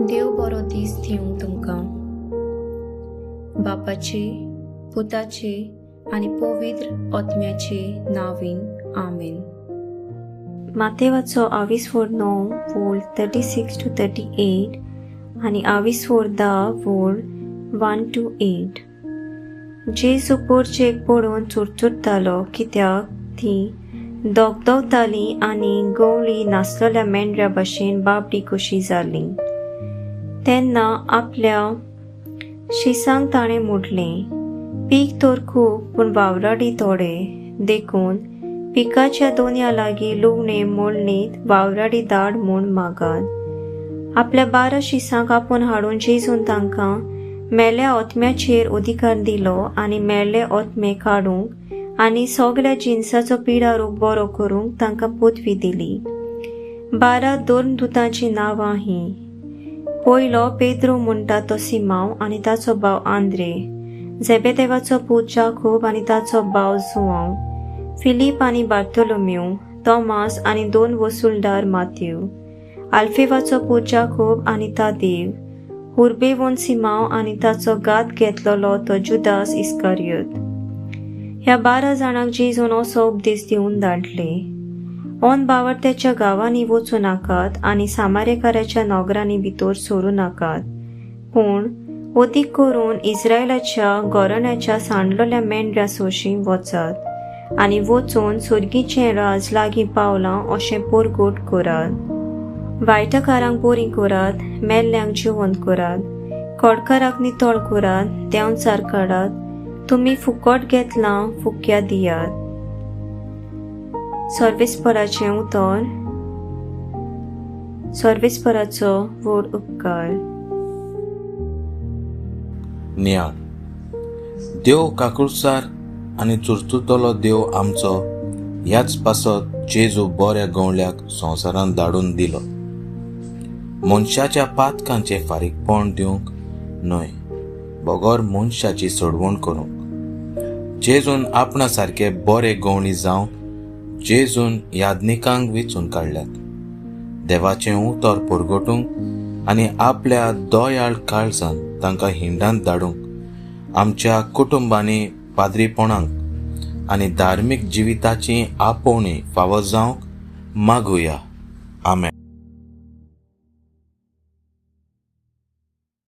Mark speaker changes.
Speaker 1: देव बरो दीस दिवंक तुमकां. बापाचे, पुताचे आनी पवित्र आत्म्याचे नांवान, आमेन.
Speaker 2: मातेवाचो आवीस 9 वोळ 36 to 38 आनी आवीस 10 वोळ 1 to 8. जेजू पोरचेक पळोवन चुरचुरतालो, कित्याक ती दगदगताली आनी गवळी नासलेल्या मेंढऱ्या भशेन बाबडी कशी जाली. तेन्ना आपल्या शिसांक ताणें म्हटलें, पीक तर खूब पूण वावराडी थोडे, देखून पिकाच्या दोनया लागीं लुवणे मोडणीत वावराडी धाड म्हूण मागात. आपल्या 12 शिसांक आपोवन हाडून जेजून तांकां मेल्या आत्म्याचेर अधिकार दिलो आनी मेल्ले आत्मे काडूंक आनी सगळ्या जिनसाचो पिडा रोग बरो करूंक तांकां पदवी दिली. 12 धर्मदुतांचीं नांवां हीं: पयलो पेद्रू म्हणटा तो सिमांव आनी ताचो भाव आंद्रे, झेबेदेवाचो पूत जाकोब आनी ताचो भाव जुआंव, फिलीप आनी बार्तोलोम्यू, तॉमास आनी 2 वसुलदार मात्यू, आल्फेवाचो पूत जाकोब आनी तादेव, हुर्बेवोन सिमांव आनी ताचो घात घेतलेलो तो जुदास इस्कारियोत. ह्या 12 जाणांक जेजून असो उपदेश दिवन धाडले, ऑन बावडत्याच्या गांवांनी वचूं नाकात आनी सामारेकाराच्या नगरांनी भितर सरूं नाकात, पूण अदीक करून इस्रायलाच्या घराण्याच्या सांडलेल्या मेंढऱ्या सोशीं वचात आनी वचून सर्गीचें राज लागीं पावलां अशें परगट करात. वायटकारांक बरीं करात, मेल्ल्यांक जिवंत करात, खोडकाराक नितळ करात, देंवचार काडात. तुमी फुकट घेतलां, फुक्या दियात. सर्वेस्पराचें उतर. सर्वेस्पराचो व्हड उपकार.
Speaker 3: नियाळ. देव काकुळसार आनी चुरचुरतलो देव आमचो, ह्याच पासत जेजू बऱ्या गवळ्याक संवसारांत धाडून दिलो, मनशाच्या पातकांचें फारीकपण दिवंक न्हय, बगर मनशाची सोडवण करूंक. जेजून आपणा सारके बरे गवळी जावंक जेजून याज्ञिकांक वेंचून काडल्यात, देवाचें उतर परगटूंक आनी आपल्या दयाळ काळजान तांकां हिंडांत धाडूंक. आमच्या कुटुंबांनी पाद्रीपणांक आनी धार्मीक जिविताची आपोवणी फावो जावंक मागुया. आमेन.